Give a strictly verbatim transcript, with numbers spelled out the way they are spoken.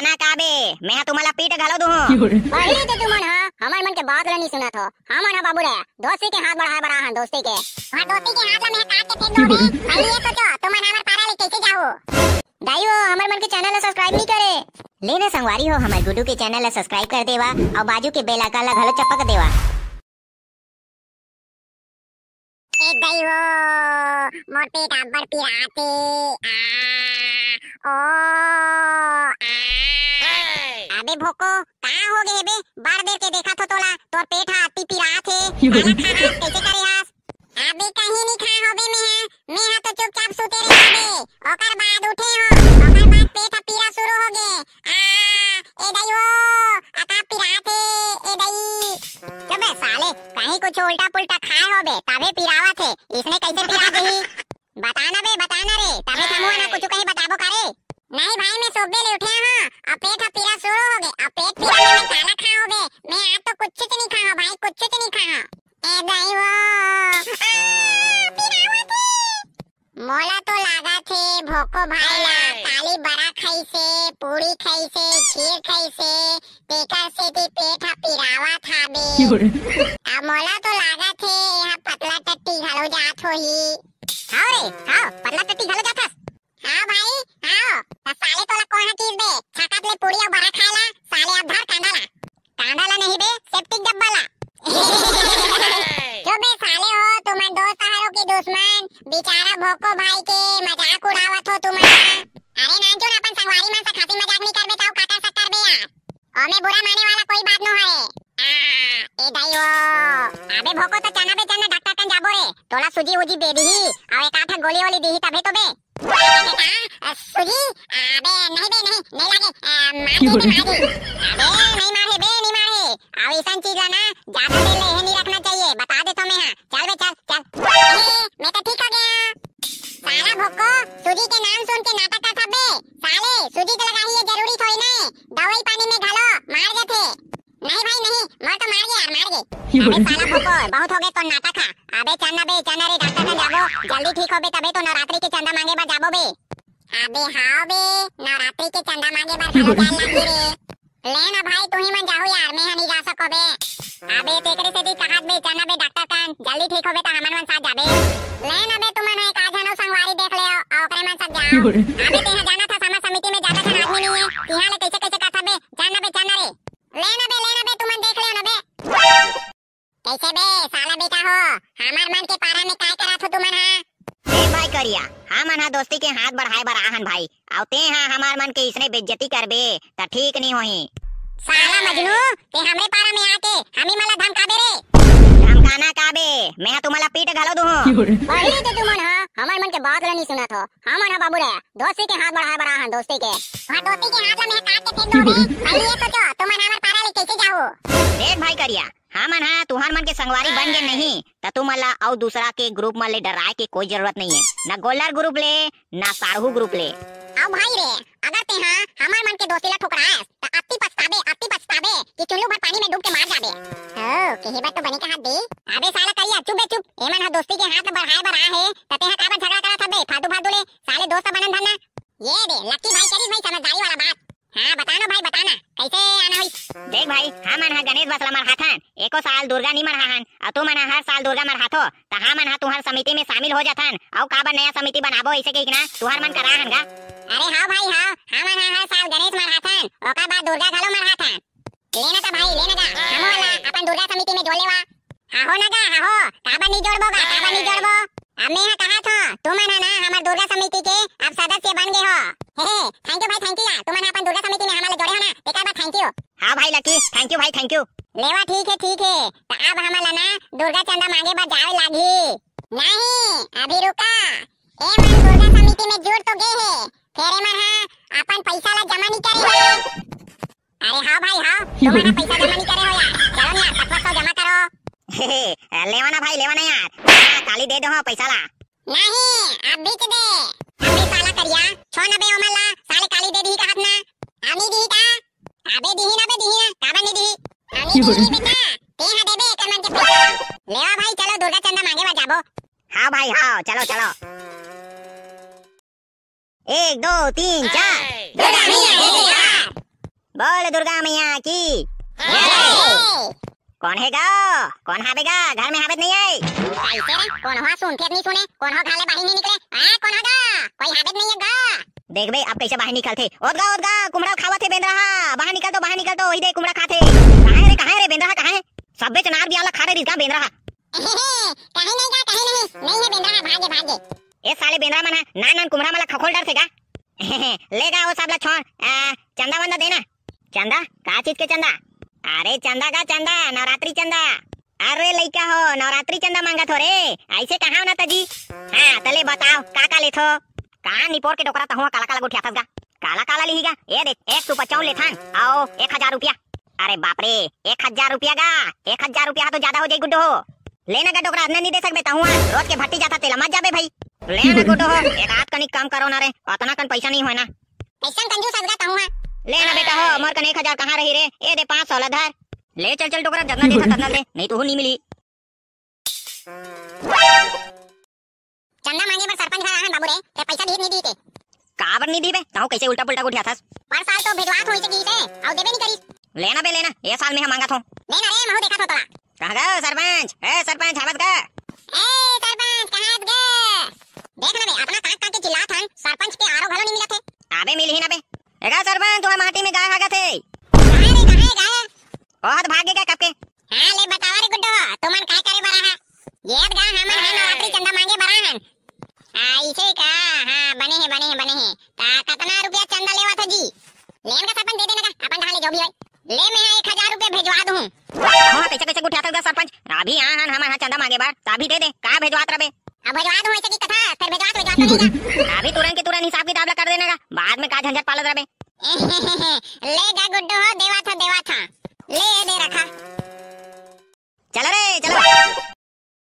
ना का बे, मैं हा तुमन ला पीट घलो दूहूं। पहली तो तुमन हा हमर मन के बात ला नहीं सुनत हो। हमन हा बाबू रे, दोस्ती के हाथ बढ़ाए बर आए हन, दोस्ती के। हां, दोस्ती के हाथ ला मैं हा काट के फेंक दूं बे। पहली ये सोचो, तुमन हमर पारा ले कैसे जाहू? दाई हो, हमर मन के channel ला subscribe नहीं करे। ले ना संगवारी हो, हमर गुड्डू के channel ला subscribe कर देवा अउ बाजू के bell icon ला घलो चपक देवा। ए दाई हो, मोर पेट अब्बड़ पिरात हे। आ, ओ, आ। अबे भोको, का हो गे बे? बड़ देर के देखत हो तोला, तोर पेट हा अति पिरात हे। खाना खा हस, कैसे करे हस? अबे कहीं नहीं खा होबे मैं हा, मैं हा तो चुपचाप सुते रहे बे। ओकर बाद उठे हो, ओकर बाद पेट हा पीरा शुरू हो गे। आ, ए दाई हो, अता पिरात हे, ए दाई। चुप बे साले, कहीं कुछ उल्टा पुल्टा खाए होबे, तभे पिरावत हे, इसने कैसे पिरा देही? बता ना बे, बता ना रे, तभे समूह ना कुछ कहीं बताबो करे। नहीं भाई, मैं सोबे ले उठे हां, अब पेट हा पीरा शुरू हो गे, अब पेट पीरा में मैं काला खा होबे, मैं आज तो कुछ नहीं खा हो भाई, कुछ नहीं खा हो। ए दाई हो, आ, पिरावत हे। मोला तो लागत हे भोको भाई ला काली बरा खाइसे, पूड़ी खाइसे, खीर खाइसे, तेकर सेती पेट हा पिरावत हाबे। अब मोला तो लागत हे एहा पतला टट्टी घलो जात होही। हां रे, हां, पतला टट्टी घलो जात हस। हां भाई, हां। त साले तोला कोन हा किस बे? छाता ले पूड़ी अउ बरा खाए ला, साले अब धर कांदा ला। कांदा ला नहीं बे, septic डब्बा ला। चुप बे साले हो, तुमन दोस्त हरो के दुश्मन, बेचारा भोको भाई के मजाक उड़ावत हो तुमन। अरे नानचुन, अपन संगवारी मन से खासी मजाक नहीं करबे, त अउ का कर सकत बे यार? ओमे बुरा माने वाला कोई बात नो हरे। आ, ए दाई हो। अबे भोको, त चना बे चना, डॉक्टर कन जाबो रे, तोला सूजी उजी दे दिही, अउ एक आठ गोली वोली दिही तभे तो बे। का? सूजी? अबे नहीं बे, नहीं, नहीं लागे। अ, मार दे बे, मार दे। अबे नहीं मारे बे, नहीं मारे। अउ अइसन चीज ला ना ज्यादा देर ले हे नहीं रखना चाहिए, बता देथों मैं हा। चल बे, चल, चल। ए, मैं तो ठीक हो गया। साला भोको, सूजी के नाम सुन के नाटक करत हस बे। साले, सूजी के लगाही ये जरूरी थोड़ी ना हे, दवाई पानी में घलो मार देथे। नहीं भाई नहीं, मोर तो मार गे यार, मार गे। अबे साला भोको, बहुत हो गे तोर नाटक हा। अबे चल ना बे, चल ना रे, डॉक्टर कन जाबो, जल्दी ठीक होबे तभे तो नवरात्रि के चंदा मांगे बर जाबो बे। अबे हाव बे, नवरात्रि के चंदा मांगे बर घलो जाए लागही रे। ले ना भाई, तुही मन जाहू यार, मैं हा नहीं जा सको बे। अबे तेकरे सेती कहत बे, चल ना बे डॉक्टर कन, जल्दी ठीक होबे त हमन मन साथ जाबे। ले ना बे, तुमन हा एक आध झन अउ संगवारी देख ले, अउ ओकरे मन साथ जाओ। अबे तेहा जानत हस, हमर समिति में ज्यादा झन आदमी नहीं हे, तिहां ले कैसे कैसे करत हस बे, चल ना बे, चल ना रे। ले ना बे, ले ना बे, तुमन देख ले ना बे। कैसे बे, साला बेटा हो, हमर मन के पारा में काय करत हो तुमन हा? देख भाई करिया, हमन हा दोस्ती के हाथ बढ़ाए बर आए हन भाई, अउ तेहा हमर मन के इसने बेइज्जती करबे, त ठीक नहीं होही। साला मजनू, ते हमरे पारा में आके हमी मन ला धमकाबे रे। धमकाना का बे, मैं हा तुमन ला पीट घलो दूहूं। पहली तो तुमन हा हमर मन के बात ला नहीं सुनत हो, हमन हा बाबू रे, दोस्ती के हाथ बढ़ाए बर आए हन, दोस्ती के। हां, दोस्ती के हाथ ला मैं काट के फेंक दूं बे। पहली ये सोचो, तुमन हमर पारा ले कैसे जाहू? देख भाई करिया, हमन हा तुहर मन के संगवारी बन गे नहीं, त तुमन ला अउ दूसरा के group मन ले डराए के कोई जरूरत नहीं हे, ना गोल्लर group ले, ना सारहू group ले। अउ भाई रे, अगर तेहा हमर मन के दोस्ती ला ठुकराएस, त अति पछताबे, अति पछताबे कि चुल्लू भर पानी में डूब के मार जाबे। ओ, कहे बर तो बने कहा दे। अबे साला करिया, चुप बे चुप, एमन हा दोस्ती के हाथ बढ़ाए बर आए हे, त तेहा काबर झगड़ा करत हबे फालतू फालतू ले? साले दोस्त बनन धरना। ये दे, लक्की भाई करिस भाई समझदारी वाला बात। हां, बता ना भाई, बता ना, कैसे आना होइस? देख भाई, हमन हा गणेश बस ला मरहाथन, एको साल दुर्गा नी मरहाहन, अउ तुमन हा हर साल दुर्गा मरहाथो, त हमन हा तुहर समिति में शामिल हो जाथन, अउ काबर नया समिति बनाबो, अइसे कहिके ना तुहर मन करा हन गा। अरे हां भाई हां, हमन हा हर साल गणेश मरहाथन, ओकर बाद दुर्गा घलो मरहाथन। ले ना त भाई, ले ना गा, हमो ला अपन दुर्गा समिति में जोड़ लेवा। हां हो ना गा, हां हो, काबर नहीं जोड़बो गा, काबर नहीं जोड़बो? अब मैं हा कहत हों, तुमन हा ना हमर दुर्गा समिति के अब सदस्य बन गे हो। हे, हे, thank you भाई, thank you यार, तुमन हा अपन दुर्गा समिति में हमन ला जोड़े हो ना, तेकर बर thank you। हां भाई लकी, thank you भाई, thank you। लेवा, ठीक हे, ठीक हे, त अब हमन ला ना दुर्गा चंदा मांगे बर जावे लागही। नहीं, अभी रुका, एमन दुर्गा समिति में जुड़ तो गे हे, फेर एमन हा अपन पैसा ला जमा नहीं करे हे। अरे हां भाई हां, तुमन हा पैसा जमा नहीं करे हो यार, चलो ना यार, पचपन सौ जमा करो। हे, हे, लेवा ना भाई, लेवा ना यार, हां, काली दे दो हां पैसा ला। नहीं, अब बीच दे। अबे साला करिया, छोड़ ना बे ओमन ला, साले काली दे दिही कहत ना। अब नहीं दिही का? अबे दिही ना बे, दिही ना, काबर नहीं दिही? अब नहीं दिही बेटा, ते हा देबे एकर मन के पैसा। लेवा भाई, चलो दुर्गा चंदा मांगे बर जाबो। हां भाई, हां, चलो, चलो। एक, दो, तीन, चार। दुर्गा मैया जय जयकार। बोल दुर्गा मैया की। कोन हे गा? कोन हावे गा? घर में हावे त नहीं आए? कैसे रे? कोन हो? सुनथे त नहीं सुने? कोन हो? घर ले बाहिर नहीं निकले? हाँ, कोन हो गा? कोई हावे त नहीं है गा? देख बे, अब कैसे बाहिर निकलथे। ओत गा, ओत गा, कुमड़ा खावत हे बेंदरा हा। बाहिर निकल तो, बाहिर निकल तो, वही दे कुमड़ा खाथे। कहाँ हे रे, कहाँ हे रे बेंदरा हा, कहाँ हे? सबे चनार बियाला खा डरिस गा बेंदरा हा। कहीं नहीं गा, कहीं नहीं, नहीं है बेंदरा हा, भागे, भागे। ए साले बेंदरा मन हा, नान नान कुमड़ा मन ला खखोल डरथे गा। ले गा, वो सब ला छोड़, आ, चंदा वंदा देना। चंदा? का चीज के चंदा? अरे चंदा गा चंदा, नवरात्रि चंदा। अरे लइका हो, नवरात्रि चंदा मांगत हो रे, ऐसे कहा ना त जी। हाँ, त ले बताओ, का का लेथो? का निपोर के डोकरा तहुआ काला काला गोठियाथस गा? काला काला लिही गा? ए देख, एक सुपा चाउर लेथन, अउ एक हजार रुपया। अरे बाप रे, एक हजार रुपया गा? एक हजार रुपया हा तो ज्यादा हो जाई गुड्डो हो। ले ना गा डोकरा, अतना नहीं दे सकबे तहुआ, रोज के भट्टी जाथा तेला मत जाबे भाई। ले ना गुड्डो हो, एक आध कनिक कम करो ना रे, अतना कन पैसा नहीं होय ना। कैसन कंजूस हस गा तहुआ। ले ना बेटा हो, मोर कन एक हजार कहाँ रही रे? ए दे पाँच सौ ला धर। ले चल चल डोकरा, जतना देथा ततना दे, नहीं तो नहीं मिली। चंदा मांगे बर सरपंच घर आहन बाबू रे, ते पैसा दिही नहीं दिही ते। काबर नहीं दिही बे? तहूँ कैसे उल्टा पुल्टा गोठियाथस? पर साल तो भेजवात होइसे किहिसे, अउ देबे नहीं करिस। ले ना बे, ले ना, ए साल में हम मांगत हो। ले ना रे, महू देखत हो तोला। कहाँ गा सरपंच? ए सरपंच, हावस गा? ए सरपंच, कहाँ हस गा? देख ना बे, अतना कांच कांच के चिल्लात हन, सरपंच के आरो घलो नहीं मिलत हे। अबे मिलही ना बे। ए गा सरपंच, तुम्हार माटी में गाय हागत हे। कहाँ रे, कहाँ हे गाय? ओहत भागे गा कब के। हाँ, ले बतावा रे गुड्डो, तुमन काय करे बर आहा? येत गा हमन हा नवरात्रि चंदा मांगे बर आहन। आ, इसे का? हाँ, बने हे, बने हे, बने हे। ता कतना रुपया चंदा लेवत हो जी? लेन का सरपंच दे देना का, अपन कहाँ ले जो भी होय। ले, मैं एक हजार रुपया भेजवा दूँ। हाँ, कैसे, कैसे गोठियाथस गा सरपंच? अभी आन हमन हा चंदा मांगे बर, त अभी दे दे, का भेजवात रबे? अब भेजवा दूँ ऐसे की कथा, फिर भेजवात, भेजवात नहीं का? अभी तुरंत के तुरंत हिसाब किताब ला कर देना का, बाद में का झंझट पालत रबे? ले गा गुड्डो हो, दे